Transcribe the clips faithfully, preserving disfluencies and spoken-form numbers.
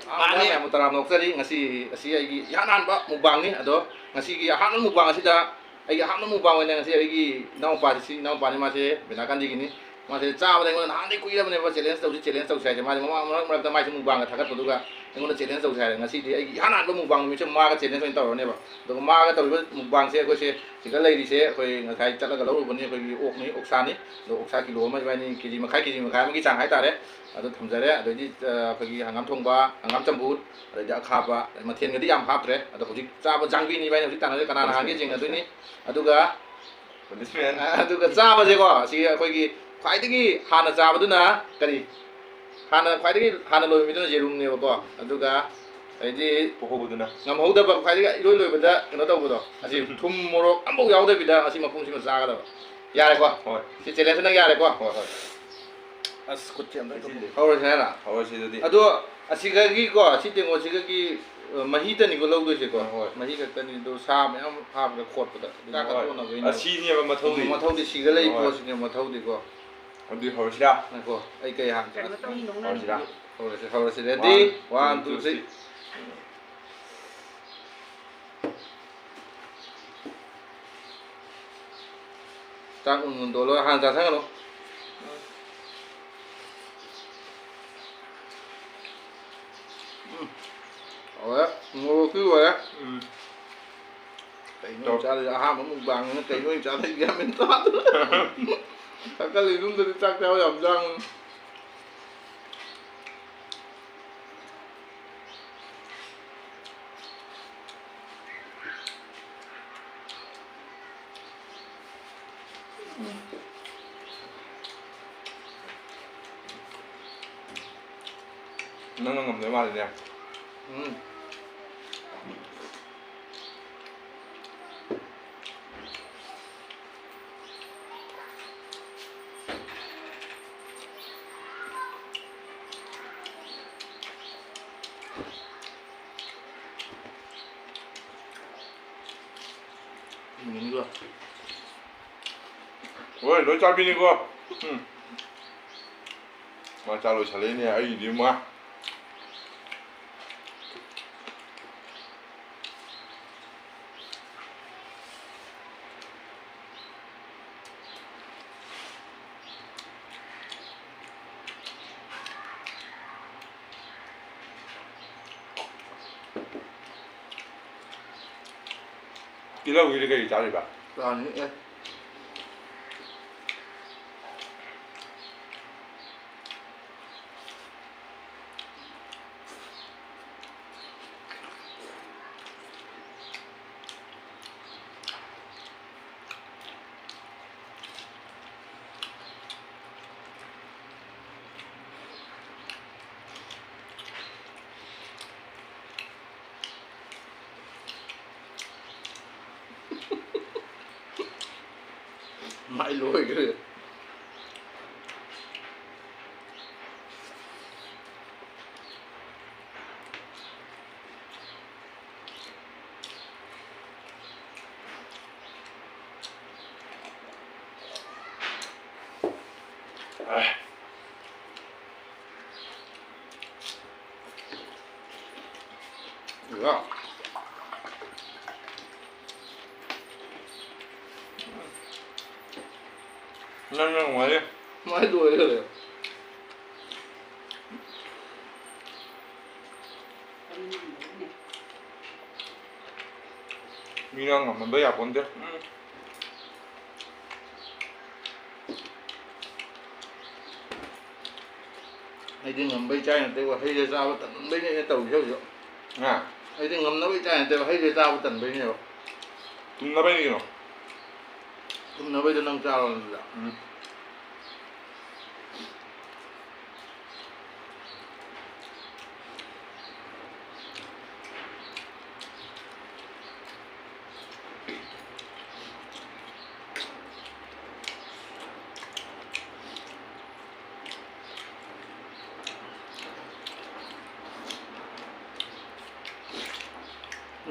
ꯃꯥꯅꯤ꯫ ꯃꯌꯥꯝꯕꯨ ꯇꯔꯥꯝꯅ ꯑꯣꯛꯆꯔꯤ꯫ ꯉꯁꯤ ꯑꯁꯤ ꯑꯩꯒꯤ ꯏꯍꯥꯟ ꯍꯥꯟꯕ mukbangꯅꯤ꯫ ꯑꯗꯣ ꯉꯁꯤꯒꯤ ꯑꯍꯥꯟꯕ mukbang ꯑꯁꯤꯗ ꯑꯩꯒꯤ ꯑꯍꯥꯟꯕ mukbang ꯑꯣꯏꯅ ꯉꯁꯤ ꯑꯩꯒꯤ ꯏꯅꯥꯎꯄꯥꯁꯤ, ꯁꯤ ꯏꯅꯥꯎꯄꯥꯅꯤ, ꯃꯥꯁꯦ ꯕꯤꯅꯥꯀꯥꯟꯗꯤꯒꯤꯅꯤ꯫ ꯃꯥꯁꯦ ꯆꯥꯕꯗ ꯑꯩꯉꯣꯟꯗ ꯅꯍꯥꯟꯗꯩ ꯀꯨꯏꯔꯕꯅꯦꯕ challenge ꯇꯧꯁꯤ, challenge ꯇꯧꯁꯤ ꯍꯥꯏꯁꯦ꯫ ꯃꯥꯁꯦ ꯃꯃꯥꯡ ꯃꯔꯛ ꯃꯔꯛꯇ ꯃꯥꯏꯁꯨ mukbangꯒ ꯊꯥꯒꯠꯄꯗꯨꯒ ꯑꯩꯉꯣꯟꯗ challenge ꯇꯧꯁꯤ ꯍꯥꯏꯔꯦ꯫ ꯉꯁꯤꯗꯤ ꯑꯩꯒꯤ ꯏꯍꯥꯟ ꯍꯥꯟꯕ mukbang ꯅꯨꯃꯤꯠꯁꯦ ꯃꯥꯒ challenge ꯑꯣꯏꯅ ꯇꯧꯔꯅꯦꯕ꯫ ꯑꯗꯨꯒ ꯃꯥꯒ ꯇꯧꯔꯤꯕ mukbangꯁꯦ ꯑꯩꯈꯣꯏꯁꯦ ꯁꯤꯗ ꯂꯩꯔꯤꯁꯦ ꯑꯩꯈꯣꯏ ꯉꯁꯥꯏ ꯆꯠꯂꯒ ꯂꯧꯔꯨꯕꯅꯤ꯫ ꯑꯩꯈꯣꯏꯒꯤ ꯑꯣꯛꯅꯤ, ꯑꯣꯛꯁꯥꯅꯤ꯫ ꯑꯗꯣ ꯑꯣꯛꯁꯥ ꯀꯤꯂꯣ ꯑꯃ ꯏꯕꯥꯅꯤ ꯀꯦ ꯖꯤ ꯃꯈꯥꯏ, ꯀꯦ ꯖꯤ ꯃꯈꯥꯏ ꯑꯃꯒꯤ ꯆꯥꯡ ꯍꯥꯏꯇꯥꯔꯦ꯫ ꯑꯗꯨ ꯊꯝꯖꯔꯦ꯫ ꯑꯗꯩꯗꯤ, ꯑ, ꯑꯩꯈꯣꯏꯒꯤ ꯍꯪꯒꯥꯝ ꯊꯣꯡꯕ, ꯍꯪꯒꯥꯝ ꯆꯝꯐꯨꯠ, ꯑꯗꯩꯗꯤ ꯑꯈꯥꯕ, ꯃꯊꯦꯜꯒꯗꯤ ꯌꯥꯝ ꯍꯥꯞꯇ꯭ꯔꯦ꯫ ꯑꯗꯣ ꯍꯧꯖꯤꯛ ꯆꯥꯕ ꯖꯥꯡꯕꯤꯅꯤ ꯏꯕꯥꯅꯤ ꯍꯧꯖꯤꯛ ꯇꯥꯟꯅꯔꯒ ꯀꯅꯥꯅ ꯍꯥꯟꯒꯦ ꯌꯦꯡꯅꯗꯣꯏꯅꯤ꯫ ꯑꯗꯨꯒ, ꯑꯗꯨꯒ ꯆꯥꯕꯁꯦꯀꯣ, ꯁꯤ ꯑꯩꯈꯣꯏꯒꯤ ꯈ꯭ꯋꯥꯏꯗꯒꯤ ꯍꯥꯟꯅ ꯆꯥꯕꯗꯨꯅ ꯀꯔꯤ? ꯍꯥꯟꯅ, ꯈ꯭ꯋꯥꯏꯗꯒꯤ ꯍꯥꯟꯅ ꯂꯣꯏꯕ ꯃꯤꯗꯨꯅ ꯌꯦꯔꯨꯝꯅꯦꯕꯀꯣ꯫ ꯑꯗꯨꯒ ꯑꯗꯩꯗꯤ ꯄꯣꯛꯍꯧꯕꯗꯨꯅ꯫ ꯉꯝꯍꯧꯗꯕ ꯈ꯭ꯋꯥꯏꯗꯒꯤ ꯏꯂꯣꯏ ꯂꯣꯏꯕꯗ ꯀꯩꯅꯣ ꯇꯧꯕꯗꯣ, ꯑꯁꯤ ꯊꯨꯝ ꯃꯣꯔꯣꯛ ꯑꯝꯐꯥꯎ ꯌꯥꯎꯗꯕꯤꯗ ꯑꯁꯤ ꯃꯄꯨꯝꯁꯤꯃ ꯆꯥꯒꯗꯕ꯫ ꯌꯥꯔꯦꯀꯣ? ꯍꯣꯏ꯫ ꯁꯤ challengeꯁꯤ ꯅꯪ ꯌꯥꯔꯦꯀꯣ? ꯍꯣꯏ, ꯍꯣꯏ꯫ ꯑꯁ, ꯈꯨꯠꯁꯦ ꯑꯝꯇ ꯉꯁꯤꯗꯤ ꯍꯧꯔꯁꯦ ꯍꯥꯏꯔ? ꯍꯧꯔꯁꯤ ꯑꯗꯨꯗꯤ꯫ ꯑꯗꯣ ꯑꯁꯤꯗꯒꯤꯀꯣ, ꯁꯤ ꯇꯦꯡꯀꯣꯠꯁꯤꯗꯒꯤ, ꯑ, ꯃꯍꯤꯇꯅꯤꯀꯣ ꯂꯧꯗꯣꯏꯁꯦꯀꯣ? ꯍꯣꯏ, ꯍꯣꯏ꯫ ꯃꯍꯤ ꯈꯛꯇꯅꯤ꯫ ꯑꯗꯣ ꯁꯥ ꯃꯌꯥꯝ ꯍꯥꯞꯄꯗ ꯈꯣꯠꯄꯗ ꯆꯥꯛꯀ ꯍꯣꯏ꯫ ꯇꯣꯠꯅꯕꯒꯤꯅꯦꯕ꯫ ꯑꯁꯤꯅꯦꯕ ꯃꯊꯧꯗꯤ꯫ ꯃꯊꯧꯗꯤ ꯁꯤꯗ ꯂꯩ ꯍꯣꯏ꯫ ꯄꯣꯠꯁꯤꯅꯦ ꯃꯊꯧꯗꯤꯀꯣ꯫ ꯑꯗꯨꯗꯤ ꯍꯧꯔꯁꯤꯔꯥ? ꯉꯥꯏꯈꯣ, ꯑꯩ ꯀꯩ ꯍꯥꯡꯒꯦ? ꯀꯩꯅꯣ ꯇꯧꯅꯤ, ꯅꯣꯡꯅ ꯍꯧꯔꯁꯤꯔꯥ? ꯅꯨꯃꯤꯠ꯫ ꯍꯧꯔꯁꯤ, ꯍꯧꯔꯁꯤ꯫ Ready? One, two, three꯫ ꯆꯥꯛ ꯎꯟ ꯃꯨꯟꯗꯣꯛꯂꯣ, ꯍꯥꯟꯅ ꯆꯥꯊꯒꯅꯨ꯫ ꯎꯝ꯫ ꯍꯥꯎꯔꯦ꯫ ꯃꯣꯔꯣꯛꯇꯤ ꯂꯣꯏꯔꯦ꯫ ꯎꯝ꯫ ꯀꯩꯅꯣ ꯇꯧ꯫ ꯆꯥꯗꯣꯏꯁꯦ? ꯑꯍꯥꯟꯕ mukbangꯅꯤꯅ ꯀꯩꯅꯣ ꯑꯣꯏꯅ ꯆꯥꯗꯣꯏꯁꯦ? ꯒ꯭ꯌꯥꯟ ꯃꯦꯟ ꯇꯥꯗꯦ꯫ ꯊꯛꯀꯠꯂꯤ ꯌꯨꯝꯗꯗꯤ ꯆꯥꯛ ꯆꯥꯕ ꯌꯥꯝ ꯆꯥꯡ꯫ ꯅꯪꯅ ꯉꯝꯗꯣꯏ ꯃꯥꯜꯂꯤꯅꯦ꯫ ꯎꯝ꯫ ꯎꯝ, ꯏꯕꯣ꯫ ꯍꯣꯏ, ꯂꯣꯏ ꯆꯥꯕꯤꯅꯤꯀꯣ꯫ ꯎꯝ꯫ ꯃꯥ ꯆꯥ ꯂꯣꯏꯁꯜꯂꯛꯏꯅꯦ, ꯑꯩꯒꯤꯗꯤ ꯃꯥ꯫ ꯇꯤꯜꯍꯧꯒꯤꯗꯤ ꯀꯔꯤ ꯆꯥꯔꯤꯕ? ꯆꯥꯅꯤ, ꯑꯦ꯫ ꯃꯥꯏ ꯂꯣꯏꯈ꯭ꯔꯦ꯫ ꯌꯥ꯫ ꯅꯪ ꯅꯪ ꯋꯥꯔꯤ꯫ ꯃꯥꯏ ꯂꯣꯏꯔꯦ꯫ ꯃꯤꯔꯥꯡ ꯉꯝꯍꯟꯕ ꯌꯥꯄꯣꯟꯇꯦ꯫ ꯎꯝ꯫ ꯑꯩꯗꯤ ꯉꯝꯕꯩ ꯆꯥꯏ ꯅꯠꯇꯦ, ꯍꯩꯁꯦ ꯆꯥꯕ ꯇꯟꯕꯩꯅꯦ ꯑꯩꯅ ꯇꯧꯔꯤꯁꯦ ꯍꯧꯖꯤꯛ꯫ ꯍꯥ? ꯑꯩꯗꯤ ꯉꯝꯅꯕꯩ ꯆꯥꯏ ꯅꯠꯇꯦꯕ, ꯍꯩꯁꯦ ꯆꯥꯕ ꯇꯟꯕꯩꯅꯦꯕ꯫ ꯇꯨꯝꯅꯕꯩꯅꯤ ꯀꯩꯅꯣ꯫ ꯇꯨꯝꯅꯕꯩꯗꯣ ꯅꯪ ꯆꯥꯔꯣ ꯑꯗꯨꯗ꯫ ꯎꯝ꯫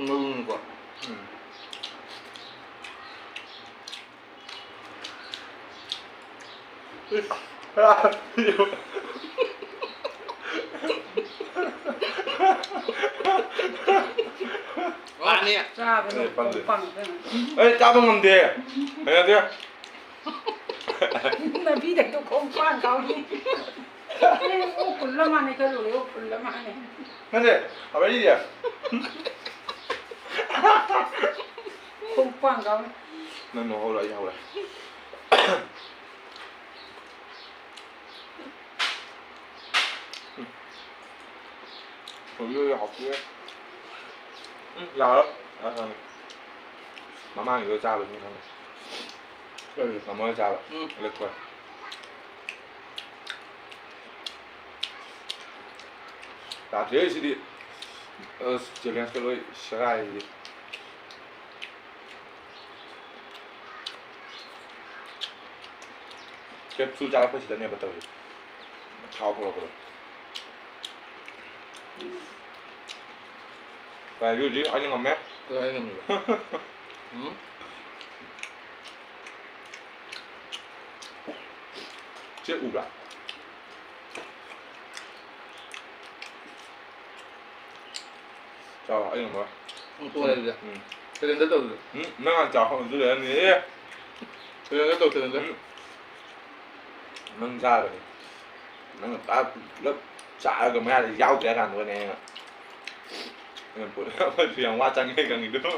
ꯃꯔꯨꯝꯀꯣ꯫ ꯎꯝ꯫ ꯂꯥꯛꯑꯅꯤ꯫ ꯆꯥꯕꯗꯣ ꯑꯦ, ꯄꯜꯂꯦ꯫ ꯈꯣꯡꯄꯥꯡ ꯀꯩꯅꯣ꯫ ꯑꯩ ꯆꯥꯕ ꯉꯝꯗꯦ꯫ ꯍꯩꯅꯗꯦ꯫ ꯅꯕꯤꯗꯩꯗꯣ ꯈꯣꯡꯄꯥꯡ ꯀꯥꯎꯅꯤ꯫ ꯑꯦ, ꯑꯣꯛ ꯄꯨꯜꯂ ꯃꯥꯅꯦ ꯈꯜꯂꯨꯔꯦ, ꯑꯣꯛ ꯄꯨꯜꯂ ꯃꯥꯅꯦ꯫ ꯅꯠꯇꯦ, ꯑꯕꯦꯔꯤꯗꯤ꯫ ꯈꯣꯡꯄꯥꯡ ꯀꯥꯎꯅꯤ꯫ ꯅꯪ ꯅꯣꯛꯍꯧꯔꯣ, ꯑꯩ ꯍꯧꯔꯦ꯫ ꯎꯝ꯫ ꯍꯧꯖꯤꯛ ꯍꯧꯖꯤꯛ ꯍꯥꯎꯇꯦ꯫ ꯎꯝ, ꯌꯥꯔꯦ꯫ ꯑ, ꯈꯪꯉꯦ꯫ ꯃꯃꯥꯡꯒꯤꯗꯣ ꯆꯥꯕꯗꯨꯅ ꯈꯪꯉꯦ꯫ ꯀꯔꯤ? ꯃꯃꯥꯡ ꯆꯥꯕ꯫ ꯎꯝ꯫ ꯂꯦꯛꯊꯣꯛꯑꯦ꯫ ꯌꯥꯗ꯭ꯔꯦ ꯁꯤꯗꯤ꯫ ꯑꯁ, ꯆꯦꯂꯦꯟꯖꯀ ꯂꯣꯏ ꯁꯦꯒꯥꯏꯔꯦ ꯁꯤꯗꯤ꯫ ꯀꯦꯞꯁꯨꯜ ꯆꯥꯔꯛꯄꯁꯤꯗꯅꯦꯕ ꯇꯧꯔꯤꯁꯦ꯫ ꯊꯥꯎ ꯊꯣꯛꯂꯛꯄꯗꯣ꯫ ꯀꯥꯏ, ꯑꯗꯨꯗꯤ ꯑꯩꯅ ꯉꯝꯃꯦ꯫ ꯀꯥꯏ, ꯑꯩꯅ ꯉꯝꯃꯦ꯫ ꯎꯝ꯫ ꯆꯦ ꯎꯕ꯭ꯔꯥ? ꯆꯥꯎ, ꯑꯩ ꯉꯝꯃꯔꯣꯏ꯫ ꯎꯝ, ꯇꯣꯛꯑꯦ ꯑꯗꯨꯗꯤ꯫ ꯎꯝ꯫ ꯁꯦꯂꯦꯟꯗꯔ ꯇꯧ ꯑꯗꯨꯗꯤ꯫ ꯎꯝ, ꯅꯪ ꯍꯥꯟꯅ ꯆꯥꯎ, ꯑꯗꯨ ꯂꯩꯔꯝꯅꯤ꯫ ꯑꯦ꯫ ꯁꯦꯂꯦꯟꯗꯔ ꯇꯧ, ꯁꯦꯂꯦꯟꯗꯔ꯫ ꯎꯝ꯫ ꯅꯪ ꯆꯥꯔꯒꯅꯤ꯫ ꯅꯪꯅ ꯄꯨꯔꯥ ꯄꯨꯂꯞ ꯆꯥꯔꯒ ꯃꯌꯥꯗ ꯌꯥꯎꯗ꯭ꯔꯦ ꯍꯥꯏ ꯀꯥꯟꯗꯨꯒꯅꯦ ꯑꯩꯅ꯫ ꯑꯩꯅ ꯄꯨꯂꯞ ꯑꯩꯈꯣꯏꯁꯨ ꯌꯥꯝ ꯋꯥ ꯆꯪꯉꯦ ꯈꯪꯉꯤꯗꯣ꯫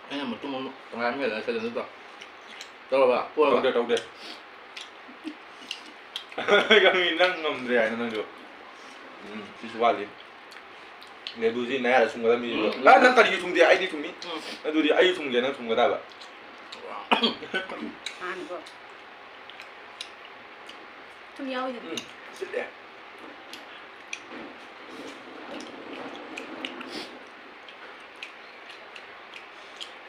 ꯑꯩꯅ ꯃꯇꯨꯝ ꯑꯃ ꯇꯪꯈꯥꯏ ꯑꯃ ꯍꯦꯜꯂꯒ ꯁꯦꯂꯦꯟꯗꯔ ꯇꯧ-, ꯇꯧꯔꯕ? ꯇꯣꯛꯑꯕ? ꯇꯧꯗꯦ, ꯇꯧꯗꯦ꯫ ꯈꯪꯉꯤ, ꯅꯪ ꯉꯝꯗ꯭ꯔꯦ ꯍꯥꯏꯅ ꯅꯪꯁꯨ꯫ ꯎꯝ, ꯁꯤꯁꯨ ꯋꯥꯠꯂꯤ꯫ ꯂꯦꯕꯨꯁꯤ ꯅꯌꯥꯗ ꯁꯨꯝꯒꯗꯕ ꯃꯤꯁꯤꯗ꯫ ꯎꯝ. ꯂꯥ, ꯅꯪ ꯀꯔꯤꯒꯤ ꯁꯨꯝꯗꯦ? ꯑꯩꯗꯤ ꯁꯨꯝꯃꯤ꯫ ꯎꯝ. ꯑꯗꯨꯗꯤ ꯑꯩ ꯁꯨꯝꯒꯦ, ꯅꯪ ꯁꯨꯝꯒꯗꯕ꯫ ꯍꯥꯟꯅꯀꯣ꯫ ꯊꯨꯝ ꯌꯥꯎꯋꯤꯗꯨꯗꯤ꯫ ꯎꯝ, ꯁꯤꯜꯂꯦ꯫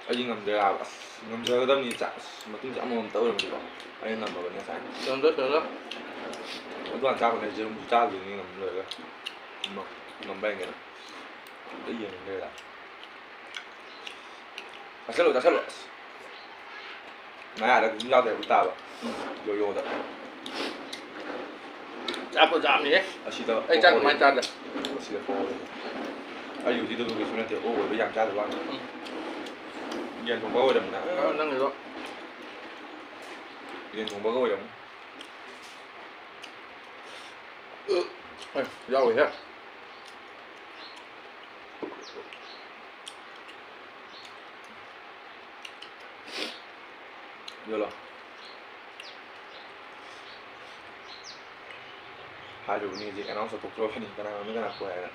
ꯑꯩꯗꯤ ꯉꯝꯗ꯭ꯔꯦ ꯍꯥꯏꯕ꯫ ꯑꯁ, ꯉꯝꯖꯒꯗꯕꯅꯤ꯫ ꯆꯥ-, ꯑꯁ, ꯃꯇꯨꯡꯁꯦ ꯑꯃꯃꯝꯇ ꯑꯣꯏꯔꯝꯃꯗꯤꯀꯣ꯫ ꯑꯩꯅ ꯉꯝꯃꯕꯅꯤ ꯉꯁꯥꯏ꯫ ꯆꯟꯗ꯭ꯔ, ꯆꯟꯗ꯭ꯔ꯫ ꯑꯗꯨ ꯍꯥꯟꯅ ꯆꯥꯈ꯭ꯔꯣꯅꯦ, ꯌꯦꯔꯨꯝꯁꯨ ꯆꯥꯈꯤꯗꯣꯏꯅꯤ ꯉꯝ ꯂꯣꯏꯔꯒ꯫ ꯉꯝ-, ꯉꯝꯕ꯭ꯔꯥ ꯌꯦꯡꯒꯦꯅ꯫ ꯑꯝꯇ ꯌꯦꯡꯅꯤꯡꯗ꯭ꯔꯦꯗ꯫ ꯆꯥꯁꯜꯂꯣ, ꯆꯥꯁꯜꯂꯣ꯫ ꯑꯁ꯫ ꯃꯌꯥꯗ ꯀꯩꯁꯨꯝ ꯌꯥꯎꯗꯦ ꯎ ꯇꯥꯕ꯫ ꯌꯣ ꯌꯣꯗ꯫ ꯆꯥꯛꯄꯨ ꯆꯥꯕꯅꯤꯍꯦ꯫ ꯑꯁꯤꯗ ꯑꯩ ꯆꯥꯛ ꯀꯃꯥꯏꯅ ꯆꯥꯗ꯭ꯔꯦ? ꯑꯁꯤꯗ ꯄꯣꯛꯍꯧꯔꯦ꯫ ꯑꯩ ꯎꯇꯤꯗꯣ ꯀꯩꯁꯨ ꯅꯠꯇꯦ ꯑꯣꯛ ꯑꯣꯏꯕ ꯌꯥꯝ ꯆꯥꯗꯕ ꯋꯥꯅꯤ꯫ ꯌꯦꯟ ꯊꯣꯡꯕ ꯑꯣꯏꯔꯝꯅ꯫ ꯅꯪꯒꯤꯗꯣ ꯌꯦꯟ ꯊꯣꯡꯕꯒ ꯑꯣꯏꯔꯝꯅꯤ꯫ ꯑꯦ, ꯌꯥꯎꯋꯦꯍꯦ꯫ ꯌꯣꯜꯂꯣ꯫ ꯍꯥꯏꯔꯨꯕꯅꯤ ꯍꯧꯖꯤꯛ ꯑꯦꯅꯥꯎꯟꯁ ꯇꯧꯊꯣꯛꯇ꯭ꯔꯕꯅꯤ ꯀꯅꯥ ꯉꯝꯃꯤ ꯀꯅꯥ ꯄꯣꯏ ꯍꯥꯏꯅ꯫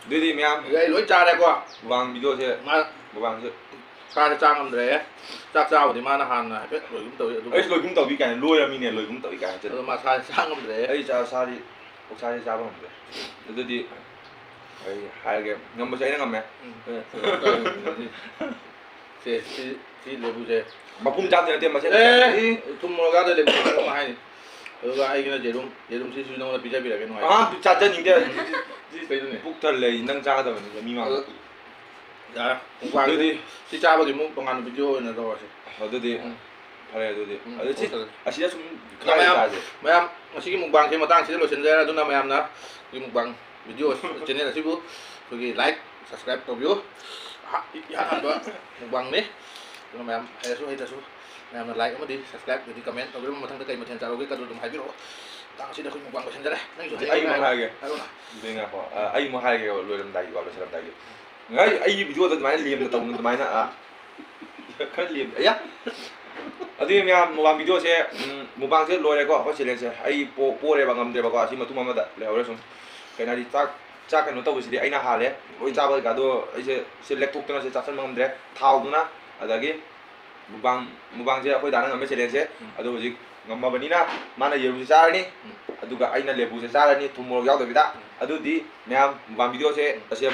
ꯑꯗꯨꯗꯤ ꯃꯌꯥꯝ ꯑꯩ ꯂꯣꯏ ꯆꯥꯔꯦꯀꯣ꯫ ꯃꯨꯛꯕꯥꯡ ꯚꯤꯗꯤꯑꯣꯁꯦ ꯃꯥ ꯃꯨꯛꯕꯥꯡꯁꯦ ꯆꯥꯔꯦ ꯆꯥ ꯉꯝꯗ꯭ꯔꯦ꯫ ꯆꯥꯛ ꯆꯥꯕꯗꯤ ꯃꯥꯅ ꯍꯥꯟꯅ ꯍꯥꯏꯐꯦꯠ ꯂꯣꯏꯒꯨꯝ ꯇꯧꯏ ꯑꯗꯨꯕꯨ ꯑꯩꯁꯨ ꯂꯣꯏꯒꯨꯝ ꯇꯧꯕꯤ ꯀꯥꯏꯅ ꯂꯣꯏꯔꯃꯤꯅꯦ ꯂꯣꯏꯒꯨꯝ ꯇꯧꯕꯤ ꯀꯥꯏꯅ ꯍꯥꯏꯖꯜꯂꯦ꯫ ꯑꯗꯣ ꯃꯥ ꯆꯥ ꯆꯥ ꯉꯝꯗ꯭ꯔꯦ꯫ ꯑꯩ ꯆꯥ ꯁꯥꯗꯤ ꯑꯣꯛꯁꯥꯁꯦ ꯆꯥꯕ ꯉꯝꯗ꯭ꯔꯦ꯫ ꯑꯗꯨꯗꯤ ꯑꯩ ꯍꯥꯏꯔꯒꯦ ꯉꯝꯕꯁꯦ ꯑꯩꯅ ꯉꯝꯃꯦ꯫ ꯎꯝ꯫ ꯁꯦ ꯁꯤ ꯁꯤ ꯂꯦꯕꯨꯁꯦ꯫ ꯃꯄꯨꯝ ꯆꯥꯕꯗꯤ ꯅꯠꯇꯦ ꯃꯁꯦ꯫ ꯑꯦ ꯊꯨꯝ ꯃꯣꯔꯣꯛ ꯌꯥꯎꯗ ꯂꯦꯕꯨ ꯑꯃ ꯍꯥꯏꯅꯤ꯫ ꯑꯗꯨꯒ ꯑꯩꯒꯤꯅ ꯌꯦꯔꯨꯝ ꯌꯦꯔꯨꯝꯁꯤꯁꯨ ꯅꯉꯣꯟꯗ ꯄꯤꯖꯕꯤꯔꯒꯦ ꯅꯨꯡꯉꯥꯏ꯫ ꯑꯍꯥ ꯆꯥꯖꯅꯤꯡꯗꯦ꯫ ꯀꯩꯅꯣꯅꯦ? ꯄꯨꯛ ꯊꯜꯂꯦ ꯅꯪ ꯆꯥꯒꯗꯕꯅꯤ ꯃꯤ ꯃꯥꯡꯗ꯫ ꯌꯥꯔꯦ꯫ ꯃꯨꯛꯕꯥꯡꯁꯦ ꯑꯗꯨꯗꯤ ꯁꯤ ꯆꯥꯕꯒꯤ ꯑꯃꯨꯛ ꯇꯣꯉꯥꯟꯕ ꯚꯤꯗꯤꯑꯣ ꯑꯣꯏꯅ ꯇꯧꯔꯁꯦ꯫ ꯑꯗꯨꯗꯤ ꯐꯔꯦ ꯑꯗꯨꯗꯤ ꯎꯝ, ꯑꯗꯨ ꯁꯤ ꯐꯔꯦ꯫ ꯑꯁꯤꯗ ꯁꯨꯝ ꯃꯌꯥꯝ ꯈꯥꯏ ꯆꯥꯁꯦ꯫ ꯃꯌꯥꯝ ꯉꯁꯤꯒꯤ ꯃꯨꯛꯕꯥꯡꯁꯦ ꯃꯇꯥꯡꯁꯤꯗ ꯂꯣꯏꯁꯤꯟꯖꯔꯦ꯫ ꯑꯗꯨꯅ ꯃꯌꯥꯝꯅ ꯑꯩꯈꯣꯏꯒꯤ ꯃꯨꯛꯕꯥꯡ ꯚꯤꯗꯤꯑꯣ ꯆꯦꯅꯦꯜ ꯑꯁꯤꯕꯨ ꯑꯩꯈꯣꯏꯒꯤ ꯂꯥꯏꯛ ꯁꯕꯁꯀ꯭ꯔꯥꯏꯕ ꯇꯧꯕꯤꯌꯨ꯫ ꯑꯍꯥ- ꯏꯍꯥꯟ ꯍꯥꯟꯕ ꯃꯨꯛꯕꯥꯡꯅꯤ꯫ ꯑꯗꯨꯅ ꯃꯌꯥꯝ ꯍꯩꯔꯁꯨ ꯍꯩꯇ꯭ꯔꯁꯨ ꯃꯌꯥꯝꯅ ꯂꯥꯏꯛ ꯑꯃꯗꯤ ꯁꯕꯁꯀ꯭ꯔꯥꯏꯕ ꯑꯗꯨꯗꯤ ꯀꯃꯦꯟ ꯇꯧꯕꯤꯔꯝꯃꯣ꯫ ꯃꯊꯪꯗ ꯀꯩ ꯃꯊꯦꯜ ꯆꯥꯔꯨꯒꯦ ꯀꯗꯨ ꯑꯗꯨꯝ ꯍꯥꯏꯕꯤꯔꯛꯑꯣ꯫ ꯃꯇꯥꯡ ꯑꯁꯤꯗ ꯑꯩꯈꯣꯏ ꯃꯨꯛꯕꯥꯡ ꯂꯣꯏꯁꯤꯟꯖꯔꯦ꯫ ꯅꯪꯒꯤꯁꯨ ꯑꯩ ꯑꯃ ꯍꯥꯏꯒꯦ꯫ ꯍꯥꯏꯔꯛꯑꯣꯅ꯫ ꯑꯗꯨꯗꯤ ꯉꯥꯏꯈꯣ ꯑ, ꯑꯩ ꯑꯃꯨꯛ ꯍꯥꯏꯔꯒꯦ ꯂꯣꯏꯔꯝꯗꯥꯏꯒꯤꯀꯣ ꯂꯣꯏꯁꯤꯜꯂꯝꯗꯥꯏꯒꯤ꯫ ꯉꯥꯏ ꯑꯩꯒꯤ ꯚꯤꯗꯤꯑꯣꯗ ꯑꯗꯨꯃꯥꯏꯅ ꯂꯦꯝꯅ ꯇꯧꯅꯨ ꯑꯗꯨꯃꯥꯏꯅ ꯑ, ꯈꯔ ꯂꯦꯝꯅ ꯑꯌꯥ꯫ ꯑꯗꯨꯗꯤ ꯃꯌꯥꯝ ꯃꯨꯛꯕꯥꯡ ꯚꯤꯗꯤꯑꯣꯁꯦ ꯎꯝ, ꯃꯨꯛꯕꯥꯡꯁꯦ ꯂꯣꯏꯔꯦꯀꯣ ꯑꯩꯈꯣꯏ ꯆꯦꯂꯦꯟꯖꯁꯦ꯫ ꯑꯩ ꯄꯣ- ꯄꯣꯔꯦꯕ ꯉꯝꯗ꯭ꯔꯦꯕꯀꯣ ꯑꯁꯤ ꯃꯇꯨꯡ ꯑꯃꯗ ꯂꯩꯍꯧꯔꯦ ꯁꯨꯝ꯫ ꯀꯩꯅꯣ ꯍꯥꯏꯗꯤ ꯆꯥꯛ ꯆꯥꯛ ꯀꯩꯅꯣ ꯇꯧꯕꯁꯤꯗꯤ ꯑꯩꯅ ꯍꯥꯜꯂꯦ꯫ ꯂꯣꯏ ꯆꯥꯕ ꯀꯩꯀꯥꯗꯣ ꯑꯩꯁꯦ ꯁꯤ ꯂꯦꯛꯊꯣꯛꯇꯅ ꯁꯤ ꯆꯥꯁꯟꯕ ꯉꯝꯗ꯭ꯔꯦ꯫ ꯊꯥꯎꯗꯨꯅ ꯑꯗꯒꯤ ꯃꯨꯛꯕꯥꯡ ꯃꯨꯛꯕꯥꯡꯁꯦ ꯑꯩꯈꯣꯏ ꯗꯥꯅ ꯉꯝꯃꯦ ꯆꯦꯂꯦꯟꯖꯁꯦ꯫ ꯎꯝ꯫ ꯑꯗꯣ ꯍꯧꯖꯤꯛ ꯉꯝꯃꯕꯅꯤꯅ ꯃꯥꯅ ꯌꯦꯔꯨꯝꯁꯦ ꯆꯥꯔꯅꯤ꯫ ꯎꯝ꯫ ꯑꯗꯨꯒ ꯑꯩꯅ ꯂꯦꯕꯨꯁꯦ ꯆꯥꯔꯅꯤ ꯊꯨꯝ ꯃꯣꯔꯣꯛ ꯌꯥꯎꯗꯕꯤꯗ꯫ ꯑꯗꯨꯗꯤ ꯃꯌꯥꯝ ꯃꯨꯛꯕꯥꯡ ꯚꯤꯗꯤꯑꯣꯁꯦ ꯑꯁꯤ